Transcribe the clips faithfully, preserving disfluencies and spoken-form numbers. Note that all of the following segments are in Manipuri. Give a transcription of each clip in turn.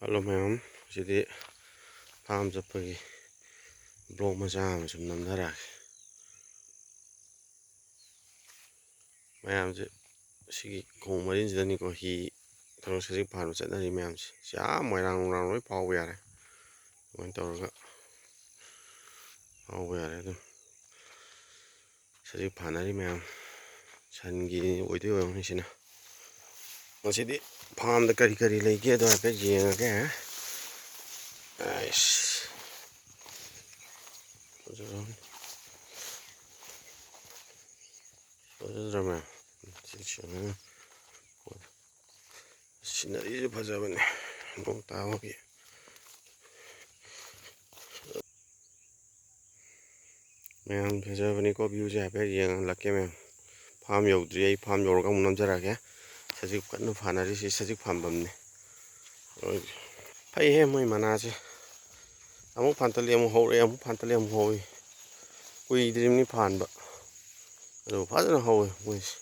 ꯍꯜꯂꯣ ꯃꯌꯥꯝ, ꯉꯁꯤꯗꯤ ꯐꯥꯝ ꯆꯠꯄꯒꯤ ꯕ꯭ꯂꯣꯛ ꯃꯆꯥ ꯑꯃ ꯁꯨꯝ ꯅꯝꯊꯔꯛꯑꯒꯦ꯫ ꯃꯌꯥꯝꯁꯦ ꯁꯤꯒꯤ ꯈꯣꯡ ꯃꯔꯤꯟꯁꯤꯗꯅꯤꯀꯣ ꯍꯤ ꯊꯧꯔ ꯁꯖꯤꯛ ꯐꯥꯟꯕ ꯆꯠꯅꯔꯤ ꯃꯌꯥꯝꯁꯦ꯫ ꯁꯤ ꯑꯥ ꯃꯣꯏꯔꯥꯡ ꯅꯨꯡꯔꯥꯡ ꯂꯣꯏ ꯐꯥꯎꯕ ꯌꯥꯔꯦ꯫ ꯑꯗꯨꯃꯥꯏꯅ ꯇꯧꯔꯒ ꯐꯥꯎꯕ ꯌꯥꯔꯦ ꯑꯗꯨꯝ꯫ ꯁꯖꯤꯛ ꯐꯥꯅꯔꯤ ꯃꯌꯥꯝ꯫ ꯁꯟꯒꯤ ꯑꯣꯏꯗꯣꯏ ꯑꯣꯏꯔꯝꯅꯤ ꯁꯤꯅ꯫ ꯉꯁꯤꯗꯤ ꯐꯥꯝꯗ ꯀꯔꯤ ꯀꯔꯤ ꯂꯩꯒꯦꯗꯣ ꯍꯥꯏꯐꯦꯠ ꯌꯦꯡꯉꯒꯦ꯫ ꯑꯩꯁ꯫ ꯐꯖꯔꯝꯅꯤ꯫ ꯐꯖꯗ꯭ꯔ ꯃꯌꯥꯝ? ꯁꯤ ꯁꯤꯅ-, ꯁꯤꯅꯔꯤꯁꯨ ꯐꯖꯕꯅꯦ ꯅꯣꯡ ꯇꯥꯕꯒꯤ꯫ ꯃꯌꯥꯝ ꯐꯖꯕꯅꯤꯀꯣ, ꯚ꯭ꯌꯨꯁꯦ ꯍꯥꯏꯐꯦꯠ ꯌꯦꯡꯍꯜꯂꯛꯀꯦ ꯃꯌꯥꯝ꯫ ꯐꯥꯝ ꯌꯧꯗ꯭ꯔꯤ, ꯑꯩ ꯐꯥꯝ ꯌꯧꯔꯒ ꯑꯃꯨꯛ ꯅꯝꯖꯔꯛꯑꯒꯦ꯫ ꯁꯖꯤꯛ ꯀꯟꯅ ꯐꯥꯅꯔꯤꯁꯤ ꯁꯖꯤꯛ ꯐꯥꯟꯐꯝꯅꯤ꯫ ꯐꯩꯍꯦ ꯃꯣꯏ ꯃꯅꯥꯁꯦ꯫ ꯑꯃꯨꯛ ꯐꯥꯟꯇꯠꯂꯤ, ꯑꯃꯨꯛ ꯍꯧꯔꯛꯑꯦ, ꯑꯃꯨꯛ ꯐꯥꯟꯇꯠꯂꯤ, ꯑꯃꯨꯛ ꯍꯧꯔꯛꯏ꯫ ꯀꯨꯏꯗ꯭ꯔꯤꯕꯅꯤ ꯐꯥꯟꯕ꯫ ꯑꯗꯨ ꯐꯖꯅ ꯍꯧꯋꯦ ꯃꯣꯏꯁꯦ꯫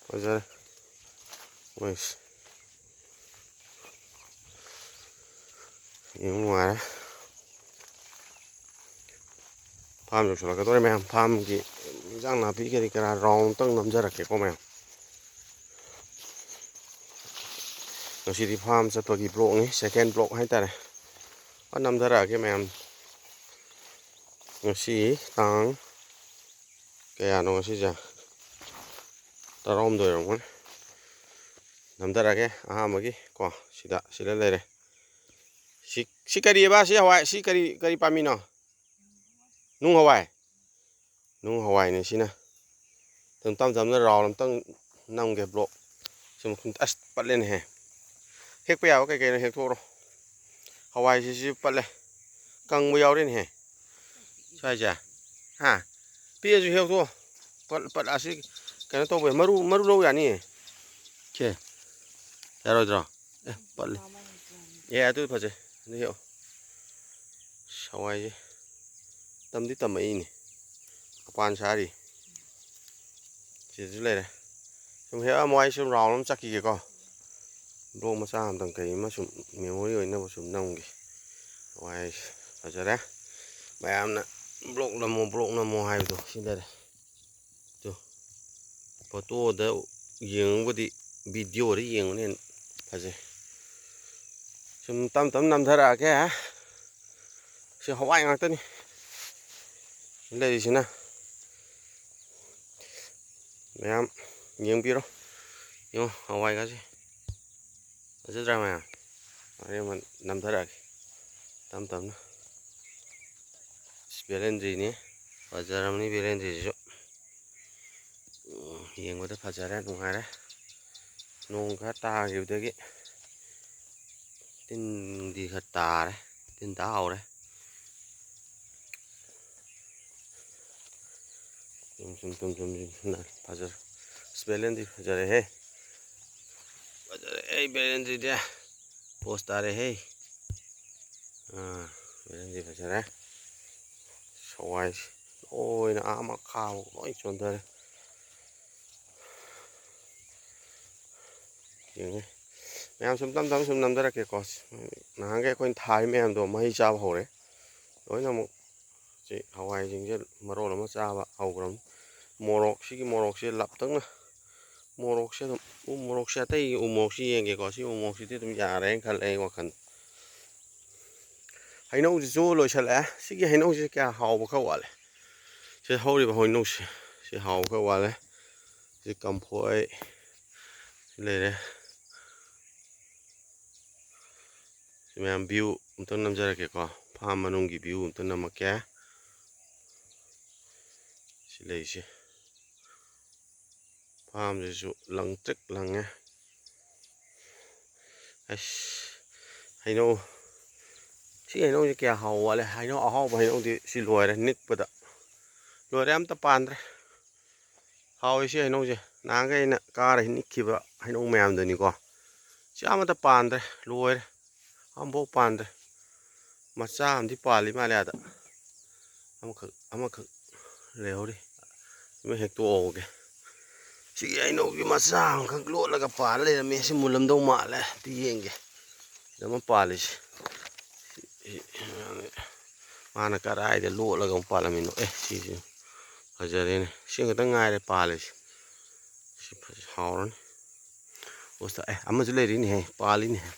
ꯐꯖꯔꯦ ꯃꯣꯏꯁꯦ꯫ ꯌꯦꯡꯕ ꯅꯨꯡꯉꯥꯏꯔꯦ꯫ ꯐꯥꯝ ꯌꯧꯁꯤꯜꯂꯛꯀꯗꯧꯔꯦ ꯃꯌꯥꯝ꯫ ꯐꯥꯝꯒꯤ ꯏꯟꯖꯥꯡ ꯅꯥꯄꯤ ꯀꯔꯤ ꯀꯔꯥ ꯔꯥꯎꯟ ꯑꯝꯇꯪ ꯅꯝꯖꯔꯛꯀꯦꯀꯣ ꯃꯌꯥꯝ꯫ ꯉꯁꯤꯗꯤ ꯐꯥꯝ ꯆꯠꯄꯒꯤ ꯕ꯭ꯂꯣꯛꯅꯤ, ꯁꯦꯀꯦꯟ ꯕ꯭ꯂꯣꯛ ꯍꯥꯏꯇꯥꯔꯦ꯫ ꯐꯖꯅ ꯅꯝꯊꯔꯛꯑꯒꯦ ꯃꯌꯥꯝ꯫ ꯉꯁꯤ ꯇꯥꯡ ꯀꯌꯥꯅꯣ ꯉꯁꯤꯁꯦ? ꯇꯔꯥꯍꯨꯝꯗꯣꯏ ꯑꯣꯏꯔꯝꯒꯅꯤ꯫ ꯅꯝꯊꯔꯛꯑꯒꯦ ꯑꯍꯥꯟꯕꯒꯤ ꯀꯣ, ꯁꯤꯗ, ꯁꯤꯗ ꯂꯩꯔꯦ꯫ ꯁꯤ, ꯁꯤ ꯀꯔꯤꯑꯕ? ꯁꯤ ꯍꯋꯥꯏ, ꯁꯤ ꯀꯔꯤ, ꯀꯔꯤ ꯄꯥꯝꯕꯤꯅꯣ? ꯅꯨꯡ ꯍꯋꯥꯏ꯫ ꯅꯨꯡ ꯍꯋꯥꯏꯅꯦ ꯁꯤꯅ꯫ ꯑꯗꯨꯝ ꯇꯝ ꯇꯝꯅ ꯔꯥꯎꯟ ꯑꯝꯇꯪ ꯅꯝꯒꯦ ꯕ꯭ꯂꯣꯛ꯫ ꯁꯤ ꯃꯈꯨꯟ ꯑꯁ ꯄꯠꯂꯦꯅꯦꯍꯦ꯫ ꯍꯦꯛꯄ ꯌꯥꯕ ꯀꯩ ꯀꯩꯅꯣ ꯍꯦꯛꯊꯣꯛꯎꯔꯣ꯫ ꯍꯋꯥꯏꯁꯤꯁꯨ ꯄꯠꯂꯦ꯫ ꯀꯪꯕ ꯌꯥꯎꯔꯦꯅꯦꯍꯦ꯫ ꯁ꯭ꯋꯥꯏꯁꯦ꯫ ꯍꯥ? ꯄꯤꯛꯑꯁꯨ ꯍꯦꯛꯊꯣꯛꯑꯣ꯫ ꯄꯠ-, ꯄꯠ-, ꯑꯁꯤ ꯀꯩꯅꯣ ꯇꯧꯕ ꯃꯔꯨ, ꯃꯔꯨ ꯂꯧ ꯌꯥꯅꯤꯌꯦ꯫ ꯁꯦ꯫ ꯌꯥꯔꯣꯏꯗ꯭ꯔꯣ? ꯑꯦ, ꯄꯠꯂꯤ꯫ ꯑꯦ, ꯑꯗꯨ ꯐꯖꯩ꯫ ꯑꯗꯨ ꯍꯦꯛꯑꯣ꯫ ꯍꯋꯥꯏꯁꯦ ꯇꯝꯗꯤ ꯇꯝꯃꯛꯏꯅꯦ꯫ ꯃꯄꯥꯟ ꯁꯥꯔꯤ꯫ ꯁꯤꯗꯁꯨ ꯂꯩꯔꯦ꯫ ꯁꯨꯝ ꯍꯦꯛꯑꯝꯃꯣ, ꯑꯩ ꯁꯨꯝ ꯔꯥꯎꯟ ꯑꯃ ꯆꯠꯈꯤꯒꯦꯀꯣ꯫ ꯕ꯭ꯂꯣꯛ ꯃꯆꯥ ꯑꯃꯇꯪ ꯀꯩ ꯑꯃ ꯁꯨꯝ ꯃꯦꯃꯣꯔꯤ ꯑꯣꯏꯅꯕ ꯁꯨꯝ ꯅꯝꯒꯦ꯫ ꯍꯋꯥꯏ ꯐꯖꯔꯦ꯫ ꯃꯌꯥꯝꯅ ꯕ꯭ꯂꯣꯛ ꯅꯝꯃꯣ, ꯕ꯭ꯂꯣꯛ ꯅꯝꯃꯣ ꯍꯥꯏꯕꯗꯣ ꯁꯤ ꯂꯩꯔꯦ꯫ ꯑꯗꯨ ꯐꯣꯇꯣꯗ ꯌꯦꯡꯉꯨꯕꯗꯤ, ꯚꯤꯗꯤꯑꯣꯗ ꯌꯦꯡꯕꯅ ꯍꯦꯟꯅ ꯐꯖꯩ꯫ ꯁꯨꯝ ꯇꯞ ꯇꯞꯅ ꯅꯝꯊꯔꯛꯑꯒꯦ꯫ ꯁꯤ ꯍꯋꯥꯏ ꯉꯥꯛꯇꯅꯤ ꯂꯩꯔꯤꯁꯤꯅ꯫ ꯃꯌꯥꯝ ꯌꯦꯡꯕꯤꯔꯣ꯫ ꯌꯦꯡꯉꯣ ꯍꯋꯥꯏꯒꯁꯦ꯫ ꯐꯖꯗ꯭ꯔꯥ ꯃꯌꯥꯝ? ꯍꯣꯔꯦꯟ ꯑꯃꯨꯛ ꯅꯝꯊꯔꯛꯑꯒꯦ ꯇꯞ ꯇꯞꯅ꯫ ꯕꯦꯂꯦꯟꯗ꯭ꯔꯤꯅꯤ꯫ ꯐꯖꯔꯝꯅꯤ ꯕꯦꯂꯦꯟꯗ꯭ꯔꯤꯁꯤꯁꯨ꯫ ꯎꯝ, ꯌꯦꯡꯕꯗ ꯐꯖꯔꯦ, ꯅꯨꯡꯉꯥꯏꯔꯦ꯫ ꯅꯣꯡ ꯈꯔ ꯇꯥꯈꯤꯕꯗꯒꯤ ꯇꯤꯟꯗꯤ ꯈꯔ ꯇꯥꯔꯦ꯫ ꯇꯤꯟ ꯇꯥ ꯍꯧꯔꯦ꯫ ꯁꯨꯝ ꯁꯨꯝ ꯁꯨꯝ ꯁꯨꯝ ꯁꯨꯝ ꯐꯖꯔꯦ꯫ ꯑꯁ, ꯕꯦꯂꯦꯟꯗ꯭ꯔꯤ ꯐꯖꯔꯦꯍꯦ꯫ ꯐꯖꯔꯦ, ꯑꯩ ꯕꯦꯂꯦꯟꯗ꯭ꯔꯤꯗꯤ ꯄꯣꯁ ꯇꯥꯔꯦꯍꯦ꯫ ꯑꯥ, ꯕꯦꯂꯦꯟꯗ꯭ꯔꯤ ꯐꯖꯔꯦ꯫ ꯍꯋꯥꯏꯁꯦ ꯂꯣꯏꯅ ꯑꯥ ꯃꯈꯥꯐꯥꯎ ꯂꯣꯏ ꯆꯣꯟꯊꯔꯦ꯫ ꯌꯦꯡꯉꯦ꯫ ꯃꯌꯥꯝ ꯁꯨꯝ ꯇꯞ ꯇꯞꯅ ꯁꯨꯝ ꯅꯝꯊꯔꯛꯀꯦꯀꯣ꯫ ꯅꯍꯥꯟꯈꯩ ꯑꯩꯈꯣꯏꯅ ꯊꯥꯔꯤ ꯃꯌꯥꯝꯗꯣ ꯃꯍꯩ ꯆꯥꯕ ꯍꯧꯔꯦ꯫ ꯂꯣꯏꯅ ꯑꯃꯨꯛ ꯁꯤ ꯍꯋꯥꯏꯁꯤꯡꯁꯦ ꯃꯔꯣꯜ ꯑꯃ ꯆꯥꯕ ꯍꯧꯈ꯭ꯔꯕꯅꯤ꯫ ꯃꯣꯔꯣꯛ, ꯁꯤꯒꯤ ꯃꯣꯔꯣꯛꯁꯦ ꯂꯞꯇꯛꯅ, ꯃꯣꯔꯣꯛꯁꯦ ꯑꯗꯨꯝ, ꯎ ꯃꯣꯔꯣꯛꯁꯦ, ꯑꯇꯩꯒꯤ ꯎ ꯃꯣꯔꯣꯛꯁꯤ ꯌꯦꯡꯒꯦꯀꯣ꯫ ꯁꯤ ꯎ ꯃꯣꯔꯣꯛꯁꯤꯗꯤ ꯑꯗꯨꯝ ꯌꯥꯔꯦꯅ ꯈꯜꯂꯦ ꯑꯩ ꯋꯥꯈꯜꯗ꯫ ꯍꯩꯅꯧꯁꯤꯁꯨ ꯂꯣꯏꯁꯤꯜꯂꯛꯑꯦ꯫ ꯁꯤꯒꯤ ꯍꯩꯅꯧꯁꯤ ꯀꯌꯥ ꯍꯥꯎꯕ ꯈꯔ ꯋꯥꯠꯂꯦ꯫ ꯁꯤ ꯍꯧꯔꯤꯕ ꯍꯩꯅꯧꯁꯦ, ꯁꯤ ꯍꯥꯎꯕ ꯈꯔ ꯋꯥꯠꯂꯦ꯫ ꯁꯤ ꯀꯝꯐꯣꯏ ꯂꯩꯔꯦ꯫ ꯁꯤ ꯃꯌꯥꯝ ꯚ꯭ꯌꯨ ꯑꯝꯇꯪ ꯅꯝꯖꯔꯛꯀꯦꯀꯣ, ꯐꯥꯝ ꯃꯅꯨꯡꯒꯤ ꯚ꯭ꯌꯨ ꯑꯝꯇꯪ ꯅꯝꯃꯛꯀꯦ꯫ ꯁꯤ ꯂꯩꯁꯦ, ꯐꯥꯝꯁꯤꯁꯨ ꯂꯪꯇ꯭ꯔꯤꯛ ꯂꯪꯉꯦ꯫ ꯑꯁ, ꯍꯩꯅꯧ, ꯁꯤ ꯍꯩꯅꯧꯁꯦ ꯀꯌꯥ ꯍꯥꯎ ꯋꯥꯠꯂꯦ꯫ ꯍꯩꯅꯧ ꯑꯍꯥꯎꯕ ꯍꯩꯅꯧꯗꯤ ꯁꯤ ꯂꯣꯏꯔꯦ ꯅꯤꯛꯄꯗ꯫ ꯂꯣꯏꯔꯦ, ꯑꯝꯇ ꯄꯥꯟꯗ꯭ꯔꯦ꯫ ꯍꯥꯎꯏ ꯁꯤ ꯍꯩꯅꯧꯁꯦ꯫ ꯅꯍꯥꯟꯈꯩ ꯑꯩꯅ ꯀꯥꯔ ꯅꯤꯛꯈꯤꯕ ꯍꯩꯅꯧ ꯃꯌꯥꯝꯗꯨꯅꯤꯀꯣ꯫ ꯁꯤ ꯑꯃꯠꯇ ꯄꯥꯟꯗ꯭ꯔꯦ, ꯂꯣꯏꯔꯦ꯫ ꯑꯃꯐꯥꯎ ꯄꯥꯟꯗ꯭ꯔꯦ꯫ ꯃꯆꯥ ꯑꯃꯗꯤ ꯄꯥꯜꯂꯤ ꯃꯥꯜꯂꯦ ꯑꯥꯗ꯫ ꯑꯃꯈꯛ, ꯑꯃꯈꯛ ꯂꯩꯍꯧꯔꯤ꯫ ꯑꯃ ꯍꯦꯛꯇꯣꯛꯍꯧꯒꯦ꯫ ꯁꯤꯒꯤ ꯍꯩꯅꯧꯁꯤ ꯃꯆꯥ ꯑꯃꯈꯛ ꯂꯣꯠꯂꯒ ꯄꯥꯜꯂ ꯂꯩꯔꯝꯃꯦ꯫ ꯁꯤ ꯃꯨꯜꯂꯝꯗꯧ ꯃꯥꯜꯂꯦ꯫ ꯑꯝꯇ ꯌꯦꯡꯒꯦ꯫ ꯁꯤꯗ ꯑꯃ ꯄꯥꯜꯂꯤꯁꯦ꯫ ꯁꯤ, ꯁꯤ, ꯃꯥꯅ ꯀꯗꯥꯏꯗ ꯂꯣꯠꯂꯒ ꯑꯃꯨꯛ ꯄꯥꯜꯂꯝꯃꯤꯅꯣ? ꯑꯦ, ꯁꯤꯁꯦ ꯐꯖꯔꯦꯅꯦ꯫ ꯁꯤ ꯈꯛꯇꯪ ꯉꯥꯏꯔꯦ ꯄꯥꯜꯂꯤꯁꯦ꯫ ꯁꯤ ꯐꯖ-, ꯍꯥꯎꯔꯅꯤ꯫ ꯎꯁꯇ-, ꯑꯦ, ꯑꯃꯁꯨ ꯂꯩꯔꯤꯅꯦꯍꯦ, ꯄꯥꯜꯂꯤꯅꯦꯍꯦ꯫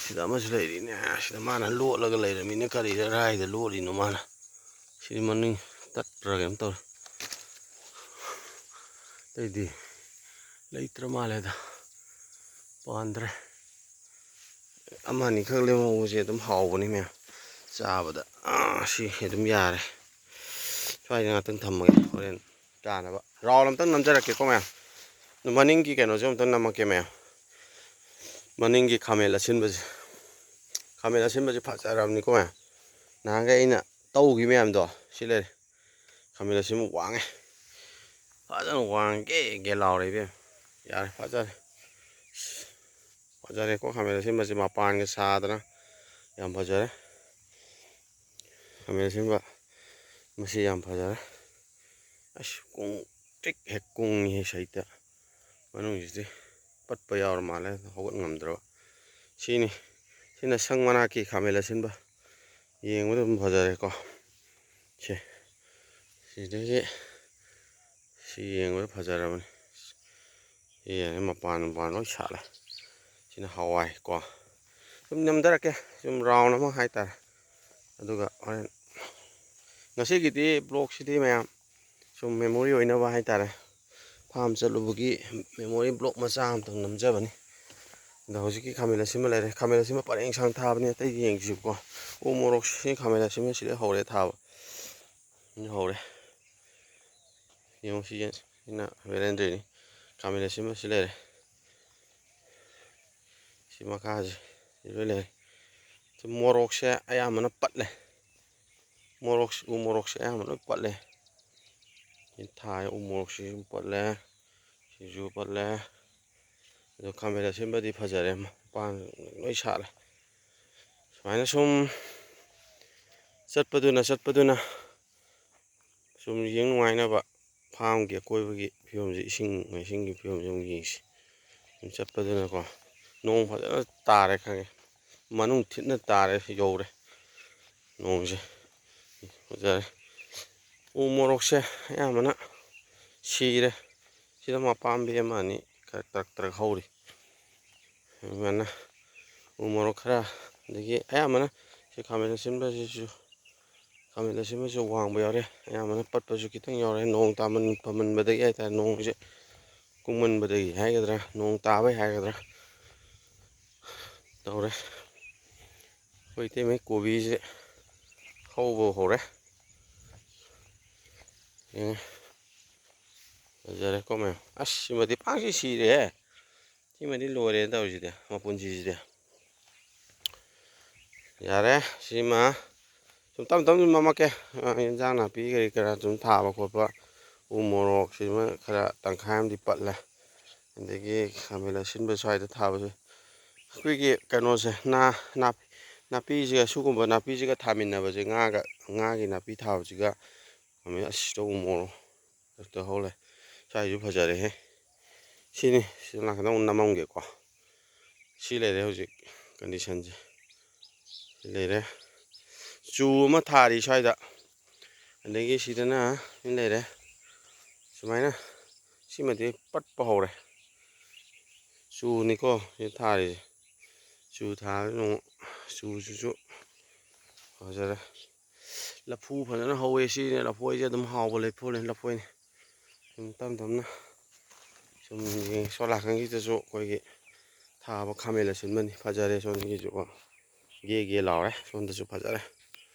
ꯁꯤꯗ ꯑꯃꯁꯨ ꯂꯩꯔꯤꯅꯦ꯫ ꯁꯤꯗ ꯃꯥꯅ ꯂꯣꯠꯂꯒ ꯂꯩꯔꯝꯃꯤꯅꯦ꯫ ꯀꯔꯤꯗ, ꯀꯗꯥꯏꯗ ꯂꯣꯠꯂꯤꯅꯣ ꯃꯥꯅ? ꯁꯤꯗꯤ ꯃꯅꯤꯡ ꯇꯠꯄ꯭ꯔꯥ ꯀꯩꯅꯣꯝ ꯇꯧꯔꯦ꯫ ꯑꯇꯩꯗꯤ ꯂꯩꯇ꯭ꯔ ꯃꯥꯜꯂꯦꯗ꯫ ꯄꯥꯟꯗ꯭ꯔꯦ꯫ ꯑꯃ ꯑꯅꯤꯈꯛ ꯂꯦꯝꯍꯧꯕꯁꯦ ꯑꯗꯨꯝ ꯍꯥꯎꯕꯅꯤ ꯃꯌꯥꯝ ꯆꯥꯕꯗ꯫ ꯑꯥ, ꯁꯤ ꯑꯗꯨꯝ ꯌꯥꯔꯦ꯫ ꯁ꯭ꯋꯥꯏꯗ ꯉꯥꯛꯇꯪ ꯊꯝꯃꯒꯦ, ꯍꯣꯔꯦꯟ ꯆꯥꯅꯕ꯫ ꯔꯥꯎꯟ ꯑꯝꯇꯪ ꯅꯝꯖꯔꯛꯀꯦꯀꯣ ꯃꯌꯥꯝ꯫ ꯑꯗꯨ ꯃꯅꯤꯡꯒꯤ ꯀꯩꯅꯣꯁꯦ ꯑꯝꯇꯪ ꯅꯝꯃꯛꯀꯦ ꯃꯌꯥꯝ꯫ ꯃꯅꯤꯡꯒꯤ ꯈꯥꯃꯦꯟ ꯑꯁꯤꯟꯕꯁꯦ, ꯈꯥꯃꯦꯟ ꯑꯁꯤꯟꯕꯁꯦ ꯐꯖꯔꯕꯅꯤꯀꯣ ꯃꯌꯥꯝ꯫ ꯅꯍꯥꯟꯈꯩ ꯑꯩꯅ ꯇꯧꯈꯤ ꯃꯌꯥꯝꯗꯣ ꯁꯤ ꯂꯩꯔꯦ꯫ ꯈꯥꯃꯦꯟ ꯑꯁꯤꯟꯕ ꯋꯥꯡꯉꯦ, ꯐꯖꯅ ꯋꯥꯡꯉꯦ, ꯒꯦ ꯒꯦ ꯂꯥꯎꯔꯦ ꯏꯕꯦꯝꯃ꯫ ꯌꯥꯔꯦ, ꯐꯖꯔꯦ꯫ ꯐꯖꯔꯦꯀꯣ, ꯈꯥꯃꯦꯟ ꯑꯁꯤꯟꯕꯁꯦ ꯃꯄꯥꯟꯒ ꯁꯥꯗꯅ ꯌꯥꯝ ꯐꯖꯔꯦ꯫ ꯈꯥꯃꯦꯟ ꯑꯁꯤꯟꯕ ꯃꯁꯤ ꯌꯥꯝ ꯐꯖꯔꯦ꯫ ꯑꯁ, ꯀꯨꯡ ꯇ꯭ꯔꯤꯛ ꯍꯦꯛ ꯀꯨꯡꯉꯤꯍꯦ ꯁꯩꯇ꯫ ꯃꯅꯨꯡꯁꯤꯗꯤ ꯄꯠꯄ ꯌꯥꯎꯔ ꯃꯥꯜꯂꯦ, ꯍꯧꯒꯠ ꯉꯝꯗ꯭ꯔꯕ꯫ ꯁꯤꯅꯤ, ꯁꯤꯅ ꯁꯪ ꯃꯅꯥꯛꯀꯤ ꯈꯥꯃꯦꯟ ꯑꯁꯤꯟꯕ꯫ ꯌꯦꯡꯕꯗ ꯑꯗꯨꯝ ꯐꯖꯔꯦꯀꯣ꯫ ꯁꯦ, ꯁꯤꯗꯒꯤ ꯁꯤ ꯌꯦꯡꯕꯗ ꯐꯖꯔꯕꯅꯤ꯫ ꯁꯤ ꯌꯦꯡꯉꯦ, ꯃꯄꯥꯟ ꯃꯄꯥꯟ ꯂꯣꯏ ꯁꯥꯠꯂꯦ꯫ ꯁꯤꯅ ꯍꯋꯥꯏ ꯀꯣ꯫ ꯁꯨꯝ ꯅꯝꯊꯔꯛꯀꯦ, ꯁꯨꯝ ꯔꯥꯎꯟ ꯑꯃ ꯍꯥꯏꯇꯥꯔꯦ꯫ ꯑꯗꯨꯒ ꯍꯣꯔꯦꯟ ꯉꯁꯤꯒꯤꯗꯤ ꯕ꯭ꯂꯣꯛꯁꯤꯗꯤ ꯃꯌꯥꯝ ꯁꯨꯝ ꯃꯦꯃꯣꯔꯤ ꯑꯣꯏꯅꯕ ꯍꯥꯏꯇꯥꯔꯦ, ꯐꯥꯝ ꯆꯠꯂꯨꯕꯒꯤ ꯃꯦꯃꯣꯔꯤ ꯕ꯭ꯂꯣꯛ ꯃꯆꯥ ꯑꯃꯇꯪ ꯅꯝꯖꯕꯅꯤ꯫ ꯑꯗꯣ ꯍꯧꯖꯤꯛꯀꯤ ꯈꯥꯃꯦꯟ ꯑꯁꯤꯟꯕ ꯂꯩꯔꯦ, ꯈꯥꯃꯦꯟ ꯑꯁꯤꯟꯕ ꯄꯔꯦꯡ ꯁꯥꯡ ꯊꯥꯕꯅꯤ, ꯑꯇꯩꯗꯤ ꯌꯦꯡꯁꯤꯀꯣ꯫ ꯎ ꯃꯣꯔꯣꯛꯁꯤ ꯈꯥꯃꯦꯟ ꯑꯁꯤꯟꯕꯁꯤꯗ ꯍꯧꯔꯦ ꯊꯥꯕ꯫ ꯁꯤ ꯍꯧꯔꯦ꯫ ꯌꯦꯡꯉꯨ, ꯁꯤ ꯌꯦꯟ-, ꯁꯤꯅ ꯕꯦꯂꯦꯟꯗ꯭ꯔꯤꯅꯤ꯫ ꯈꯥꯃꯦꯟ ꯑꯁꯤꯟꯕ ꯁꯤ ꯂꯩꯔꯦ꯫ ꯁꯤ ꯃꯈꯥꯁꯦ ꯁꯤ ꯂꯣꯏ ꯂꯩꯔꯦ꯫ ꯁꯤ ꯃꯣꯔꯣꯛꯁꯦ ꯑꯌꯥꯝꯕꯅ ꯄꯠꯂꯦ꯫ ꯃꯣꯔꯣꯛ, ꯎ ꯃꯣꯔꯣꯛꯁꯦ ꯑꯌꯥꯝꯕ ꯂꯣꯏ ꯄꯠꯂꯦ꯫ ꯁꯤ ꯊꯥꯏ, ꯎ ꯃꯣꯔꯣꯛꯁꯤꯁꯨ ꯄꯠꯂꯦ꯫ ꯁꯤꯁꯨ ꯄꯠꯂꯦ꯫ ꯑꯗꯣ ꯈꯥꯃꯦꯟ ꯑꯁꯤꯟꯕꯗꯤ ꯐꯖꯔꯦ, ꯃꯄꯥꯟ ꯂꯣꯏ ꯁꯥꯠꯂꯦ꯫ ꯁꯨꯃꯥꯏꯅ ꯁꯨꯝ ꯆꯠꯄꯗꯨꯅ, ꯆꯠꯄꯗꯨꯅ ꯁꯨꯝ ꯌꯦꯡ ꯅꯨꯡꯉꯥꯏꯅꯕ ꯐꯥꯝꯒꯤ ꯑꯀꯣꯏꯕꯒꯤ ꯐꯤꯕꯝꯁꯦ, ꯏꯁꯤꯡ ꯃꯥꯏꯁꯤꯡꯒꯤ ꯐꯤꯕꯝꯁꯦ ꯑꯃꯨꯛ ꯌꯦꯡꯁꯤ꯫ ꯁꯨꯝ ꯆꯠꯄꯗꯅꯀꯣ, ꯅꯣꯡ ꯐꯖꯅ ꯇꯥꯔꯦ ꯈꯪꯉꯦ, ꯃꯅꯨꯡ ꯊꯤꯠꯅ ꯇꯥꯔꯦ, ꯌꯧꯔꯦ ꯅꯣꯡꯁꯦ꯫ ꯐꯖꯔꯦ꯫ ꯎ ꯃꯣꯔꯣꯛꯁꯦ ꯑꯌꯥꯝꯕꯅ ꯁꯤꯔꯦ꯫ ꯁꯤꯗ ꯃꯄꯥꯝꯕꯤ ꯑꯃ ꯑꯅꯤ ꯈꯔ ꯇꯔꯛ ꯇꯔꯛ ꯍꯧꯔꯤ꯫ ꯑꯗꯨꯃꯥꯏꯅ ꯎ ꯃꯣꯔꯣꯛ ꯈꯔ, ꯑꯗꯒꯤ ꯑꯌꯥꯝꯕꯅ ꯁꯤ ꯈꯥꯃꯦꯟ ꯑꯁꯤꯟꯕꯁꯤꯁꯨ, ꯈꯥꯃꯦꯟ ꯑꯁꯤꯟꯕꯁꯨ ꯋꯥꯡꯕ ꯌꯥꯎꯔꯦ, ꯑꯌꯥꯝꯕꯅ ꯄꯠꯄꯁꯨ ꯈꯤꯇꯪ ꯌꯥꯎꯔꯦ꯫ ꯅꯣꯡ ꯇꯥꯃꯟ ꯐꯃꯟꯕꯗꯒꯤ ꯍꯥꯏꯇꯥꯔꯦ, ꯅꯣꯡꯁꯦ ꯀꯨꯡꯃꯟꯕꯗꯒꯤ ꯍꯥꯏꯒꯗ꯭ꯔꯥ, ꯅꯣꯡ ꯇꯥꯕꯩ ꯍꯥꯏꯒꯗ꯭ꯔꯥ ꯇꯧꯔꯦ꯫ ꯑꯩꯈꯣꯏ ꯏꯇꯩꯃꯩ ꯀꯣꯕꯤꯁꯦ ꯍꯧꯕ ꯍꯧꯔꯦ꯫ ꯌꯦꯡꯉꯦ꯫ ꯐꯖꯔꯦꯀꯣ ꯃꯌꯥꯝ꯫ ꯑꯁ, ꯁꯤꯃꯗꯤ ꯄꯥꯡꯁꯤ ꯁꯤꯔꯦꯍꯦ꯫ ꯁꯤꯃꯗꯤ ꯂꯣꯏꯔꯦꯅ ꯇꯧꯔꯤꯁꯤꯗꯤ, ꯃꯄꯨꯟꯁꯤꯁꯤꯗꯤ꯫ ꯌꯥꯔꯦ, ꯁꯤꯃ ꯁꯨꯝ ꯇꯞ ꯇꯞꯅ ꯁꯨꯝ ꯅꯝꯃꯛꯀꯦ꯫ ꯑ, ꯏꯟꯖꯥꯡ ꯅꯥꯄꯤ ꯀꯔꯤ ꯀꯔꯥ ꯁꯨꯝ ꯊꯥꯕ ꯈꯣꯠꯄ, ꯎ ꯃꯣꯔꯣꯛ ꯁꯤꯃ ꯈꯔ ꯇꯪꯈꯥꯏ ꯑꯃꯗꯤ ꯄꯠꯂꯦ꯫ ꯑꯗꯒꯤ ꯈꯥꯃꯦꯟ ꯑꯁꯤꯟꯕ ꯁ꯭ꯋꯥꯏꯗ ꯊꯥꯕꯁꯦ, ꯑꯩꯈꯣꯏꯒꯤ ꯀꯩꯅꯣꯁꯦ, ꯅꯥ-, ꯅꯥ-, ꯅꯥꯄꯤꯁꯤꯒ, ꯁꯤꯒꯨꯝꯕ ꯅꯥꯄꯤꯁꯤꯒ ꯊꯥꯃꯤꯟꯅꯕꯁꯦ ꯉꯥꯒ, ꯉꯥꯒꯤ ꯅꯥꯄꯤ ꯊꯥꯕꯁꯤꯒ ꯈꯥꯃꯦꯟ ꯑꯁꯤꯗ ꯎ ꯃꯣꯔꯣꯛ ꯍꯦꯛꯇ ꯍꯧ ꯂꯩ꯫ ꯁ꯭ꯋꯥꯏꯁꯨ ꯐꯖꯔꯦꯍꯦ꯫ ꯁꯤꯅꯤ, ꯁꯤꯗ ꯅꯥꯀꯟꯗ ꯑꯃꯨꯛ ꯅꯝꯃꯝꯒꯦꯀꯣ꯫ ꯁꯤ ꯂꯩꯔꯦ ꯍꯧꯖꯤꯛ ꯀꯟꯗꯤꯁꯟꯁꯦ꯫ ꯁꯤ ꯂꯩꯔꯦ꯫ ꯆꯨ ꯑꯃ ꯊꯥꯔꯤ ꯁ꯭ꯋꯥꯏꯗ꯫ ꯑꯗꯒꯤ ꯁꯤꯗꯅ ꯁꯤ ꯂꯩꯔꯦ꯫ ꯁꯨꯃꯥꯏꯅ ꯁꯤꯃꯗꯤ ꯄꯠꯄ ꯍꯧꯔꯦ꯫ ꯆꯨꯅꯤꯀꯣ ꯁꯤ ꯊꯥꯔꯤꯁꯦ꯫ ꯆꯨ ꯊꯥꯕꯁꯤ ꯑꯃꯨꯛ, ꯆꯨꯁꯤꯁꯨ ꯐꯖꯔꯦ꯫ ꯂꯐꯨ ꯐꯖꯅ ꯍꯧꯋꯦ꯫ ꯁꯤꯅꯦ ꯂꯐꯣꯏꯁꯦ, ꯑꯗꯨꯝ ꯍꯥꯎꯕ ꯂꯐꯨꯅꯦ, ꯂꯐꯣꯏꯅꯦ꯫ ꯁꯨꯝ ꯇꯞ ꯇꯞꯅ ꯁꯨꯝ ꯌꯦꯡ-, ꯁꯣꯝ ꯅꯥꯀꯟꯒꯤꯗꯁꯨ ꯑꯩꯈꯣꯏꯒꯤ ꯊꯥꯕ ꯈꯥꯃꯦꯟ ꯑꯁꯤꯟꯕꯅꯤ꯫ ꯐꯖꯔꯦ ꯁꯣꯝꯒꯤꯁꯨ, ꯒꯦ ꯒꯦ ꯂꯥꯎꯔꯦ꯫ ꯁꯣꯝꯗꯁꯨ ꯐꯖꯔꯦ꯫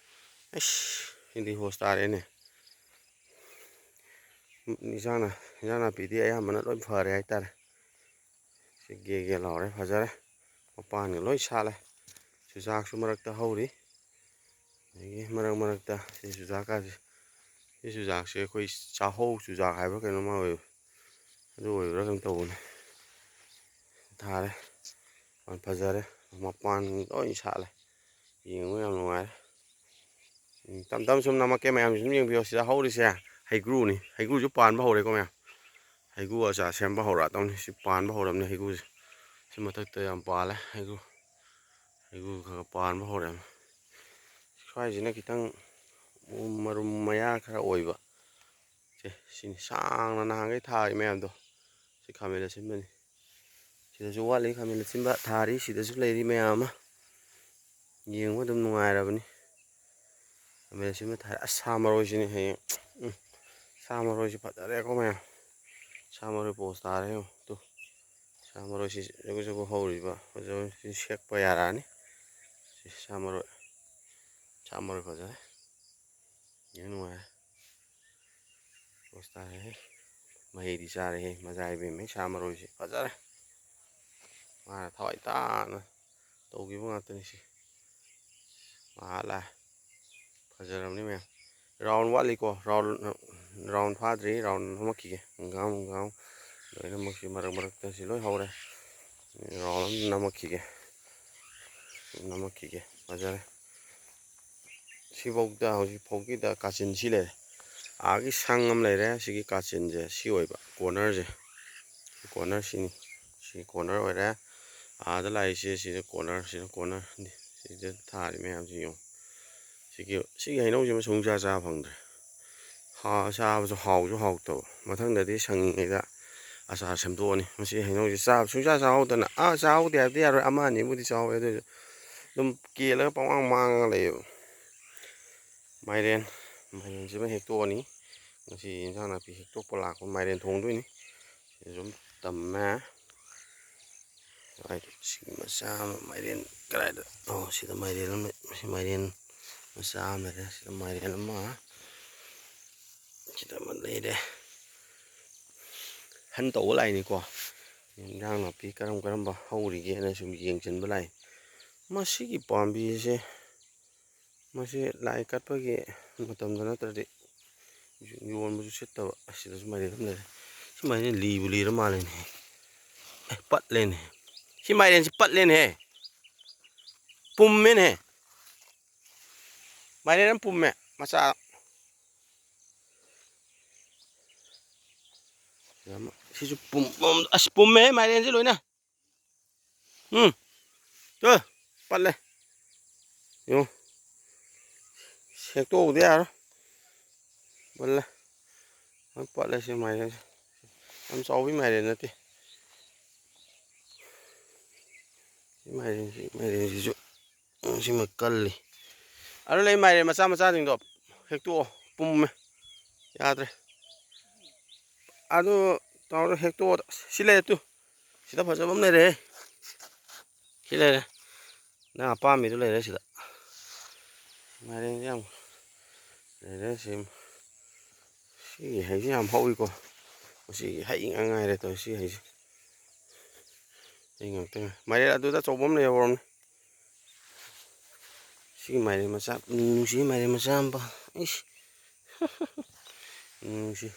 ꯑꯩꯁ, ꯁꯤꯗꯤ ꯍꯣꯁ ꯇꯥꯔꯦꯅꯦ꯫ ꯏꯟꯖꯥꯡ ꯅꯥ-, ꯏꯟꯖꯥꯡ ꯅꯥꯄꯤꯗꯤ ꯑꯌꯥꯝꯕꯅ ꯂꯣꯏ ꯐꯔꯦ ꯍꯥꯏꯇꯥꯔꯦ꯫ ꯁꯤ ꯒꯦ ꯒꯦ ꯂꯥꯎꯔꯦ, ꯐꯖꯔꯦ꯫ ꯃꯄꯥꯟꯒ ꯂꯣꯏ ꯁꯥꯠꯂꯦ꯫ ꯆꯨꯖꯥꯛꯁꯨ ꯃꯔꯛꯇ ꯍꯧꯔꯤ꯫ ꯑꯗꯒꯤ ꯃꯔꯛ ꯃꯔꯛꯇ ꯁꯤ ꯆꯨꯖꯥꯛꯀꯥꯁꯦ, ꯁꯤ ꯆꯨꯖꯥꯛꯁꯦ ꯑꯩꯈꯣꯏ ꯆꯥꯍꯧ ꯆꯨꯖꯥꯛ ꯍꯥꯏꯕ꯭ꯔꯥ ꯀꯩꯅꯣꯝꯃ ꯑꯣꯏ-, ꯑꯗꯨ ꯑꯣꯏꯕ꯭ꯔꯥ ꯀꯩꯅꯣ ꯇꯧꯕꯅꯦ꯫ ꯊꯥꯔꯦ꯫ ꯌꯥꯝ ꯐꯖꯔꯦ꯫ ꯃꯄꯥꯟ ꯂꯣꯏ ꯁꯥꯠꯂꯦ꯫ ꯌꯦꯡꯕ ꯌꯥꯝ ꯅꯨꯡꯉꯥꯏꯔꯦ꯫ ꯎꯝ, ꯇꯞ ꯇꯞꯅ ꯁꯨꯝ ꯅꯝꯃꯛꯀꯦ, ꯃꯌꯥꯝ ꯁꯨꯝ ꯌꯦꯡꯕꯤꯌꯣ꯫ ꯁꯤꯗ ꯍꯧꯔꯤꯁꯦ ꯍꯩꯒ꯭ꯔꯨꯅꯤ꯫ ꯍꯩꯒ꯭ꯔꯨꯁꯨ ꯄꯥꯟꯕ ꯍꯧꯔꯦꯀꯣ ꯃꯌꯥꯝ꯫ ꯍꯩꯒꯨ ꯑꯆꯥꯔ ꯁꯦꯝꯕ ꯍꯧꯔꯛꯑꯗꯧꯅꯤ꯫ ꯁꯤ ꯄꯥꯟꯕ ꯍꯧꯔꯕꯅꯤ ꯍꯩꯒꯨꯁꯦ꯫ ꯁꯤ ꯃꯊꯛꯇ ꯌꯥꯝ ꯄꯥꯜꯂꯦ ꯍꯩꯒꯨ꯫ ꯍꯩꯒꯨ ꯈꯔ ꯈꯔ ꯄꯥꯟꯕ ꯍꯧꯔꯛꯑꯦ꯫ ꯁ꯭ꯋꯥꯏꯁꯤꯅ ꯈꯤꯇꯪ ꯃꯔꯨꯝ ꯃꯌꯥ ꯈꯔ ꯑꯣꯏꯕ꯫ ꯁꯦ, ꯁꯤꯅꯤ ꯁꯥꯡꯅ ꯅꯍꯥꯟꯈꯩ ꯊꯥꯔꯤ ꯃꯌꯥꯝꯗꯣ꯫ ꯁꯤ ꯈꯥꯃꯦꯟ ꯑꯁꯤꯟꯕꯅꯤ꯫ ꯁꯤꯗꯁꯨ ꯋꯥꯠꯂꯤ ꯈꯥꯃꯦꯟ ꯑꯁꯤꯟꯕ ꯊꯥꯔꯤ꯫ ꯁꯤꯗꯁꯨ ꯂꯩꯔꯤ ꯃꯌꯥꯝ ꯑꯃ꯫ ꯌꯦꯡꯕ ꯑꯗꯨꯝ ꯅꯨꯡꯉꯥꯏꯔꯕꯅꯤ꯫ ꯈꯥꯃꯦꯟ ꯑꯁꯤꯟꯕ ꯊꯥꯔꯤ꯫ ꯑꯁ, ꯁꯥ ꯃꯔꯣꯏꯁꯤꯅꯤ ꯍꯌꯦꯡ꯫ ꯎꯝ꯫ ꯁꯥ ꯃꯔꯣꯏꯁꯤ ꯐꯖꯔꯦꯀꯣ ꯃꯌꯥꯝ꯫ ꯁꯥ ꯃꯔꯣꯏ ꯄꯣꯁ ꯇꯥꯔꯦ ꯌꯦꯡꯉꯨ꯫ ꯇꯨ꯫ ꯁꯥ ꯃꯔꯣꯏꯁꯤ ꯖꯒꯨ ꯖꯒꯨ ꯍꯧꯔꯤꯕ꯫ ꯐꯖꯕ ꯁꯤ ꯁꯦꯛꯄ ꯌꯥꯔꯛꯑꯅꯤ꯫ ꯁꯤ ꯁꯥ ꯃꯔꯣꯏ꯫ ꯁꯥ ꯃꯔꯣꯏ ꯐꯖꯔꯦ꯫ ꯌꯦꯡ ꯅꯨꯡꯉꯥꯏꯔꯦ꯫ ꯄꯣꯁ ꯇꯥꯔꯦꯍꯦ꯫ ꯃꯍꯩꯗꯤ ꯆꯥꯔꯦꯍꯦ꯫ ꯃꯖꯥ ꯏꯕꯦꯝꯃ ꯁꯥ ꯃꯔꯣꯏꯁꯤ ꯐꯖꯔꯦ꯫ ꯃꯥꯅ ꯊꯋꯥꯏ ꯇꯥꯅ ꯇꯧꯈꯤꯕ ꯉꯥꯛꯇꯅꯤ ꯁꯤ꯫ ꯃꯍꯥ ꯂꯥꯛꯑꯦ꯫ ꯐꯖꯔꯕꯅꯤ ꯃꯌꯥꯝ꯫ ꯔꯥꯎꯟ ꯋꯥꯠꯂꯤꯀꯣ꯫ ꯔꯥꯎꯟ, ꯔꯥꯎꯟ ꯐꯥꯗ꯭ꯔꯤ꯫ ꯔꯥꯎꯟ ꯅꯝꯃꯛꯈꯤꯒꯦ꯫ ꯍꯪꯒꯥꯝ, ꯍꯪꯒꯥꯝ ꯂꯣꯏꯅꯃꯛꯁꯤ ꯃꯔꯛ ꯃꯔꯛꯇ ꯁꯤ ꯂꯣꯏ ꯍꯧꯔꯦ꯫ ꯔꯥꯎꯟ ꯑꯃ ꯅꯝꯃꯛꯈꯤꯒꯦ꯫ ꯅꯝꯃꯛꯈꯤꯒꯦ꯫ ꯐꯖꯔꯦ꯫ ꯁꯤꯐꯧꯗ, ꯍꯧꯖꯤꯛꯐꯥꯎꯒꯤꯗ ꯀꯥꯆꯤꯟ ꯁꯤ ꯂꯩꯔꯦ꯫ ꯑꯥꯒꯤ ꯁꯪ ꯑꯃ ꯂꯩꯔꯦ꯫ ꯁꯤꯒꯤ ꯀꯥꯆꯤꯟꯁꯦ ꯁꯤ ꯑꯣꯏꯕ꯫ ꯀꯣꯔꯅꯔꯁꯦ꯫ ꯁꯤ ꯀꯣꯔꯅꯔ ꯁꯤꯅꯤ꯫ ꯁꯤ ꯀꯣꯔꯅꯔ ꯑꯣꯏꯔꯦ꯫ ꯑꯥꯗ ꯂꯥꯛꯏꯁꯦ ꯁꯤꯗ ꯀꯣꯔꯅꯔ, ꯁꯤꯗ ꯀꯣꯔꯅꯔꯅꯤ꯫ ꯁꯤꯗ ꯊꯥꯔꯤ ꯃꯌꯥꯝꯁꯤ ꯌꯦꯡꯉꯨ꯫ ꯁꯤꯒꯤ, ꯁꯤꯒꯤ ꯍꯩꯅꯧꯁꯤꯃ ꯁꯨꯡꯆꯥ ꯆꯥ ꯐꯪꯗ꯭ꯔꯦ꯫ ꯍꯥ-, ꯆꯥꯕꯁꯨ ꯍꯥꯎꯁꯨ ꯍꯥꯎꯇꯕ꯫ ꯃꯊꯪꯗꯗꯤ ꯁꯪꯉꯤꯉꯩꯗ ꯑꯆꯥꯔ ꯁꯦꯝꯗꯣꯛꯑꯅꯤ꯫ ꯃꯁꯤ ꯍꯩꯅꯧꯁꯤ ꯆꯥꯕ ꯁꯨꯡꯆꯥ ꯆꯥꯍꯧꯗꯅ, ꯑꯥ, ꯆꯥꯍꯧꯗꯦ ꯍꯥꯏꯕꯗꯤ ꯌꯥꯔꯣꯏ, ꯑꯃ ꯑꯅꯤꯕꯨꯗꯤ ꯆꯥꯍꯧꯋꯦ, ꯑꯗꯨ ꯑꯣꯏꯁꯨ ꯑꯗꯨꯝ ꯀꯦꯜꯂꯒ ꯄꯪꯃꯥꯡ ꯃꯥꯡꯉꯒ ꯂꯩꯌꯦꯕ꯫ ꯃꯥꯏꯔꯦꯟ, ꯃꯥꯏꯔꯦꯟꯁꯤꯃ ꯍꯦꯛꯇꯣꯛꯑꯅꯤ꯫ ꯉꯁꯤ ꯏꯟꯁꯥꯡ ꯅꯥꯄꯤ ꯍꯦꯛꯇꯣꯛꯄ ꯂꯥꯛꯄ ꯃꯥꯏꯔꯦꯟ ꯊꯣꯡꯗꯣꯏꯅꯤ꯫ ꯁꯤꯁꯨ ꯑꯗꯨꯝ ꯇꯝꯃꯦ꯫ ꯁꯤꯒꯤ ꯃꯆꯥ ꯑꯃ ꯃꯥꯏꯔꯦꯟ ꯀꯗꯥꯏꯗ? ꯑꯣ, ꯁꯤꯗ ꯃꯥꯏꯔꯦꯟ ꯑꯃ, ꯁꯤ ꯃꯥꯏꯔꯦꯟ ꯃꯆꯥ ꯑꯃ ꯂꯩꯔꯦ꯫ ꯁꯤꯗ ꯃꯥꯏꯔꯦꯟ ꯑꯃ, ꯁꯤꯗ ꯑꯃ ꯂꯩꯔꯦ꯫ ꯍꯟ ꯇꯧꯕ ꯂꯥꯛꯏꯅꯤꯀꯣ꯫ ꯏꯟꯖꯥꯡ ꯅꯥꯄꯤ ꯀꯔꯝ ꯀꯔꯝꯕ ꯍꯧꯔꯤꯒꯦꯅ ꯁꯨꯝ ꯌꯦꯡꯁꯤꯟꯕ ꯂꯥꯛꯏ꯫ ꯃꯁꯤꯒꯤ ꯄꯥꯝꯕꯤꯁꯦ, ꯃꯁꯤ ꯂꯥꯏ ꯀꯠꯄꯒꯤ ꯃꯇꯝꯗ ꯅꯠꯇ꯭ꯔꯗꯤ ꯌꯣꯟꯕꯁꯨ ꯁꯤꯠꯇꯕ꯫ ꯑꯁꯤꯗꯁꯨ ꯃꯥꯏꯔꯦꯟ ꯑꯃ ꯂꯩꯔꯦ꯫ ꯁꯤ ꯃꯥꯏꯔꯦꯟ ꯂꯤꯕꯨ ꯂꯤꯔ ꯃꯥꯜꯂꯦꯅꯦ꯫ ꯑꯦ, ꯄꯠꯂꯦꯅꯦ꯫ ꯁꯤ ꯃꯥꯏꯔꯦꯟꯁꯤ ꯄꯠꯂꯦꯅꯦꯍꯦ꯫ ꯄꯨꯝꯃꯦꯅꯦꯍꯦ꯫ ꯃꯥꯏꯔꯦꯟ ꯑꯃ ꯄꯨꯝꯃꯦ, ꯃꯆꯥ꯫ ꯌꯥꯝ-, ꯁꯤꯁꯨ ꯄꯨꯝ-, ꯄꯨꯝ-, ꯑꯁ, ꯄꯨꯝꯃꯦꯍꯦ ꯃꯥꯏꯔꯦꯟꯁꯦ ꯂꯣꯏꯅ꯫ ꯎꯝ꯫ ꯇꯨ, ꯄꯠꯂꯦ꯫ ꯌꯦꯡꯉꯨ꯫ ꯁꯦꯛꯇꯣꯛꯎꯗ ꯌꯥꯔꯣꯏ꯫ ꯄꯠꯂꯦ꯫ ꯂꯣꯏ ꯄꯠꯂꯦ ꯁꯤ ꯃꯥꯏꯔꯦꯟꯁꯦ꯫ ꯌꯥꯝ ꯆꯥꯎꯕꯤ ꯃꯥꯏꯔꯦꯟ ꯅꯠꯇꯦ꯫ ꯁꯤ ꯃꯥꯏꯔꯦꯟꯁꯤ, ꯃꯥꯏꯔꯦꯟꯁꯤꯁꯨ, ꯎꯝ, ꯁꯤꯃ ꯀꯜꯂꯤ꯫ ꯑꯗꯨ ꯂꯩ ꯃꯥꯏꯔꯦꯟ ꯃꯆꯥ ꯃꯆꯥꯁꯤꯡꯗꯣ ꯍꯦꯛꯇꯣꯛꯑꯣ꯫ ꯄꯨꯝꯃꯦ꯫ ꯌꯥꯗ꯭ꯔꯦ꯫ ꯑꯗꯨ ꯇꯧꯔ ꯍꯦꯛꯇꯣꯛꯑꯣ꯫ ꯁꯤ ꯂꯩꯔꯦ ꯇꯨ꯫ ꯁꯤꯗ ꯐꯖꯕ ꯑꯃ ꯂꯩꯔꯦ꯫ ꯁꯤ ꯂꯩꯔꯦ꯫ ꯅꯪ ꯑꯄꯥꯝꯕꯤꯗꯨ ꯂꯩꯔꯦ ꯁꯤꯗ꯫ ꯃꯥꯏꯔꯦꯟꯁꯦ ꯌꯥꯝ ꯂꯩꯔꯦ꯫ ꯁꯤ, ꯁꯤꯒꯤ ꯍꯩꯁꯦ ꯌꯥꯝ ꯍꯧꯋꯤꯀꯣ꯫ ꯃꯁꯤꯒꯤ ꯍꯩ ꯉꯥꯛ ꯉꯥꯏꯔꯦ ꯇꯧꯔꯤꯁꯦ, ꯁꯤ ꯍꯩꯁꯦ꯫ ꯍꯩ ꯉꯥꯛꯇ ꯉꯥꯏ-, ꯃꯥꯏꯔꯦꯟ ꯑꯗꯨꯗ ꯑꯆꯧꯕ ꯑꯃ ꯂꯩꯍꯧꯔꯝꯅꯤ꯫ ꯁꯤꯒꯤ ꯃꯥꯏꯔꯦꯟ ꯃꯆꯥ, ꯅꯨꯡꯁꯤ ꯃꯥꯏꯔꯦꯟ ꯃꯆꯥ ꯑꯃ ꯄꯥ-, ꯏꯁ꯫ ꯅꯨꯡꯁꯤ꯫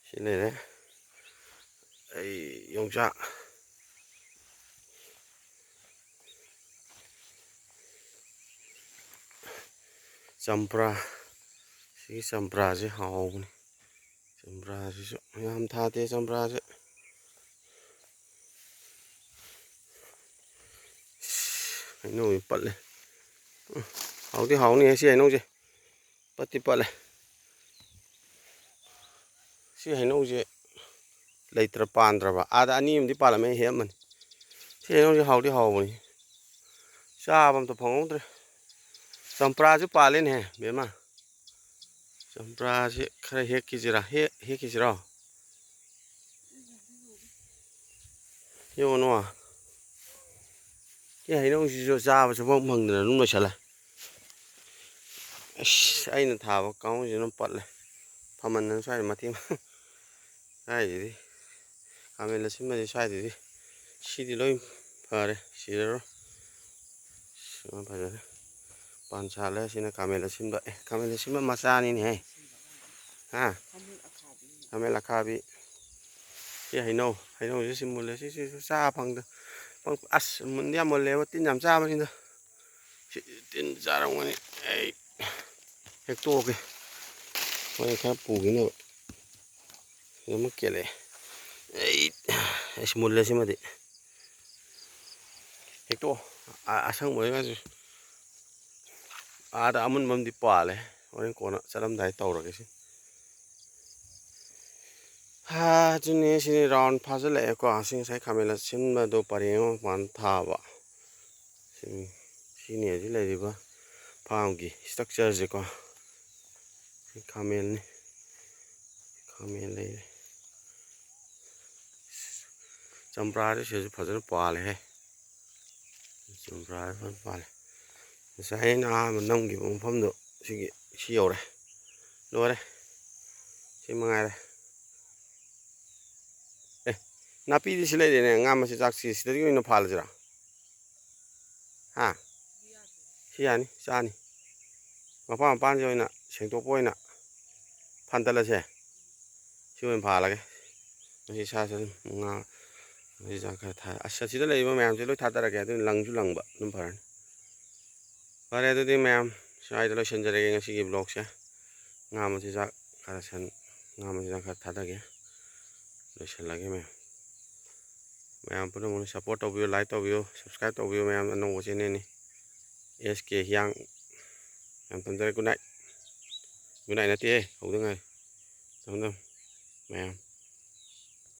ꯁꯤ ꯂꯩꯔꯦ꯫ ꯑꯩ ꯌꯣꯡꯆꯥꯛ꯫ ꯆꯝꯄ꯭ꯔꯥ꯫ ꯁꯤꯒꯤ ꯆꯝꯄ꯭ꯔꯥꯁꯦ ꯍꯥꯎꯕꯅꯤ꯫ ꯆꯝꯄ꯭ꯔꯥꯁꯤꯁꯨ ꯌꯥꯝ ꯊꯥꯗꯦ ꯆꯝꯄ꯭ꯔꯥꯁꯦ꯫ ꯍꯩꯅꯧꯁꯦ ꯄꯠꯂꯦ꯫ ꯎꯝ, ꯍꯥꯎꯗꯤ ꯍꯥꯎꯅꯤ ꯁꯤ ꯍꯩꯅꯧꯁꯦ꯫ ꯄꯠꯇꯤ ꯄꯠꯂꯦ꯫ ꯁꯤ ꯍꯩꯅꯧꯁꯦ ꯂꯩꯇ꯭ꯔ ꯄꯥꯟꯗ꯭ꯔꯕ꯫ ꯑꯥꯗ ꯑꯅꯤ ꯑꯃꯗꯤ ꯄꯥꯜꯂꯝꯃꯦ, ꯑꯩ ꯍꯦꯛꯑꯝꯕꯅꯤ꯫ ꯁꯤ ꯍꯩꯅꯧꯁꯦ ꯍꯥꯎꯗꯤ ꯍꯥꯎꯕꯅꯤ꯫ ꯆꯥꯕ ꯑꯝꯇ ꯐꯪꯍꯧꯗ꯭ꯔꯦ꯫ ꯆꯝꯄ꯭ꯔꯥꯁꯨ ꯄꯥꯜꯂꯦꯅꯦꯍꯦ, ꯕꯦꯝꯃ꯫ ꯆꯝꯄ꯭ꯔꯥꯁꯦ ꯈꯔ ꯍꯦꯛꯈꯤꯁꯤꯔꯥ? ꯍꯦꯛ-, ꯍꯦꯛꯈꯤꯁꯤꯔꯣ? ꯌꯦꯡꯉꯨꯅꯣ꯫ ꯁꯤ ꯍꯩꯅꯧꯁꯤꯁꯨ ꯆꯥꯕ ꯁꯨꯐꯪ ꯐꯪꯗꯅ ꯑꯗꯨꯝ ꯂꯣꯏꯁꯜꯂꯦ꯫ ꯑꯁ, ꯑꯩꯅ ꯊꯥꯕ ꯀꯥꯡꯍꯧꯁꯤꯅ ꯄꯠꯂꯦ꯫ ꯐꯝꯃꯟꯗꯅ ꯁ꯭ꯋꯥꯏꯗ ꯃꯇꯦꯛ ꯑꯃ ꯀꯥꯏꯗꯩꯗꯤ ꯈꯥꯃꯦꯟ ꯑꯁꯤꯟꯕꯁꯦ ꯁ꯭ꯋꯥꯏꯗꯩꯗꯤ ꯁꯤꯗꯤ ꯂꯣꯏ ꯐꯔꯦ, ꯁꯤꯔꯔꯣꯏ꯫ ꯁꯤꯃ ꯐꯖꯔꯦ꯫ ꯄꯥꯟ ꯁꯥꯠꯂꯦ꯫ ꯁꯤꯅ ꯈꯥꯃꯦꯟ ꯑꯁꯤꯟꯕ꯫ ꯑꯦ, ꯈꯥꯃꯦꯟ ꯑꯁꯤꯟꯕ ꯃꯆꯥꯅꯤꯅꯦꯍꯦ꯫ ꯍꯥ? ꯈꯥꯃꯦꯟ ꯑꯈꯥꯕꯤ꯫ ꯁꯤ ꯍꯩꯅꯧ꯫ ꯍꯩꯅꯧꯁꯦ ꯁꯤ ꯃꯨꯜꯂꯦ꯫ ꯁꯤ, ꯁꯤꯁꯨ ꯆꯥ ꯐꯪꯗ-, ꯐꯪ-, ꯑꯁ, ꯃꯨꯟꯗꯤ ꯌꯥꯝ ꯃꯨꯜꯂꯦꯕ꯫ ꯇꯤꯟ ꯌꯥꯝ ꯆꯥꯕꯅꯤꯗ꯫ ꯁꯤ ꯇꯤꯟ ꯆꯥꯔꯝꯒꯅꯤ꯫ ꯑꯩ ꯍꯦꯛꯇꯣꯛꯑꯒꯦ꯫ ꯍꯣꯔꯦꯟ ꯈꯔ ꯄꯨꯈꯤꯅꯕ꯫ ꯁꯤꯗ ꯑꯃ ꯀꯦꯜꯂꯛꯑꯦ꯫ ꯑꯩ, ꯑꯩꯁ, ꯃꯨꯜꯂꯦ ꯁꯤꯃꯗꯤ꯫ ꯍꯦꯛꯇꯣꯛꯑꯣ꯫ ꯑ-, ꯑꯁꯪꯕ ꯑꯣꯏꯔꯒꯁꯨ꯫ ꯑꯥꯗ ꯑꯃꯨꯟꯕ ꯑꯃꯗꯤ ꯄꯥꯜꯂꯦ꯫ ꯍꯣꯔꯦꯟ ꯀꯣꯟꯅ ꯆꯠꯂꯝꯗꯥꯏ ꯇꯧꯔꯒꯦ ꯁꯤ꯫ ꯍꯥ, ꯑꯗꯨꯅꯦ ꯁꯤꯅꯤ round ꯐꯥꯖꯤꯜꯂꯛꯑꯦꯀꯣ꯫ ꯁꯤ ꯉꯁꯥꯏ ꯈꯥꯃꯦꯟ ꯑꯁꯤꯟꯕꯗꯣ ꯄꯔꯦꯡ ꯑꯃ ꯃꯄꯥꯟ ꯊꯥꯕ꯫ ꯁꯤ-, ꯁꯤꯅꯤ ꯍꯧꯖꯤꯛ ꯂꯩꯔꯤꯕ farmꯒꯤ structureꯁꯦꯀꯣ꯫ ꯁꯤ ꯈꯥꯃꯦꯟꯅꯤ꯫ ꯈꯥꯃꯦꯟ ꯂꯩꯔꯦ꯫ ꯆꯝꯄ꯭ꯔꯥꯁꯦ ꯁꯤꯁꯨ ꯐꯖꯅ ꯄꯥꯜꯂꯦꯍꯦ꯫ ꯆꯝꯄ꯭ꯔꯥꯁꯦ ꯐꯖꯅ ꯄꯥꯜꯂꯦ꯫ ꯉꯁꯥꯏ ꯑꯩꯅ ꯑꯍꯥꯟꯕ ꯅꯝꯈꯤꯕ ꯃꯐꯝꯗꯣ ꯁꯤꯒꯤ, ꯁꯤ ꯌꯧꯔꯦ꯫ ꯂꯣꯏꯔꯦ꯫ ꯁꯤ ꯃꯉꯥꯏꯔꯦ꯫ ꯑꯦ, ꯅꯥꯄꯤꯗꯤ ꯁꯤ ꯂꯩꯔꯦꯅꯦ꯫ ꯉꯥ ꯃꯆꯤꯟꯖꯥꯛꯁꯤ ꯁꯤꯗꯒꯤ ꯑꯣꯏꯅ ꯐꯥꯜꯂꯁꯤꯔꯥ? ꯍꯥ? ꯁꯤ ꯌꯥꯅꯤ, ꯆꯥꯅꯤ꯫ ꯃꯄꯥꯟ ꯃꯄꯥꯟꯁꯦ ꯑꯣꯏꯅ ꯁꯦꯡꯗꯣꯛꯄ ꯑꯣꯏꯅ ꯐꯥꯟꯗꯠꯂꯁꯦ꯫ ꯁꯤ ꯑꯣꯏꯅ ꯐꯥꯜꯂꯒꯦ꯫ ꯃꯁꯤ ꯁꯥ ꯁꯟ ꯉꯥ ꯃꯆꯤꯟꯖꯥꯛ ꯈꯔ ꯊꯥ-, ꯑꯁ, ꯑꯁꯤꯗ ꯂꯩꯔꯤꯕ ꯃꯌꯥꯝꯁꯦ ꯂꯣꯏ ꯊꯥꯗꯔꯒꯦ꯫ ꯑꯗꯨꯅ ꯂꯪꯁꯨ ꯂꯪꯕ꯫ ꯑꯗꯨꯝ ꯐꯔꯅꯤ꯫ ꯐꯔꯦ, ꯑꯗꯨꯗꯤ ꯃꯌꯥꯝ ꯁ꯭ꯋꯥꯏꯗ ꯂꯣꯏꯁꯤꯟꯖꯔꯒꯦ ꯉꯁꯤꯒꯤ vlogꯁꯦ꯫ ꯉꯥ ꯃꯆꯤꯟꯖꯥꯛ ꯈꯔ ꯁꯟ-, ꯉꯥ ꯃꯆꯤꯟꯖꯥꯛ ꯈꯔ ꯊꯥꯗꯒꯦ꯫ ꯂꯣꯏꯁꯤꯜꯂꯒꯦ ꯃꯌꯥꯝ꯫ ꯃꯌꯥꯝ ꯄꯨꯝꯅꯃꯛꯅ support ꯇꯧꯕꯤꯌꯨ, like ꯇꯧꯕꯤꯌꯨ, subscribe ꯇꯧꯕꯤꯌꯨ ꯃꯌꯥꯝ꯫ ꯑꯅꯧꯕ channelꯅꯤ꯫ ꯑꯦꯁ ꯀꯦ ꯍꯤꯌꯥꯡ꯫ ꯌꯥꯝ ꯊꯝꯖꯔꯦ꯫ Good night꯫ Good night ꯅꯠꯇꯦꯍꯦ, ꯍꯧꯗ ꯉꯥꯏꯔꯤ꯫ ꯊꯝꯃꯣ ꯊꯝꯃꯣ ꯃꯌꯥꯝ꯫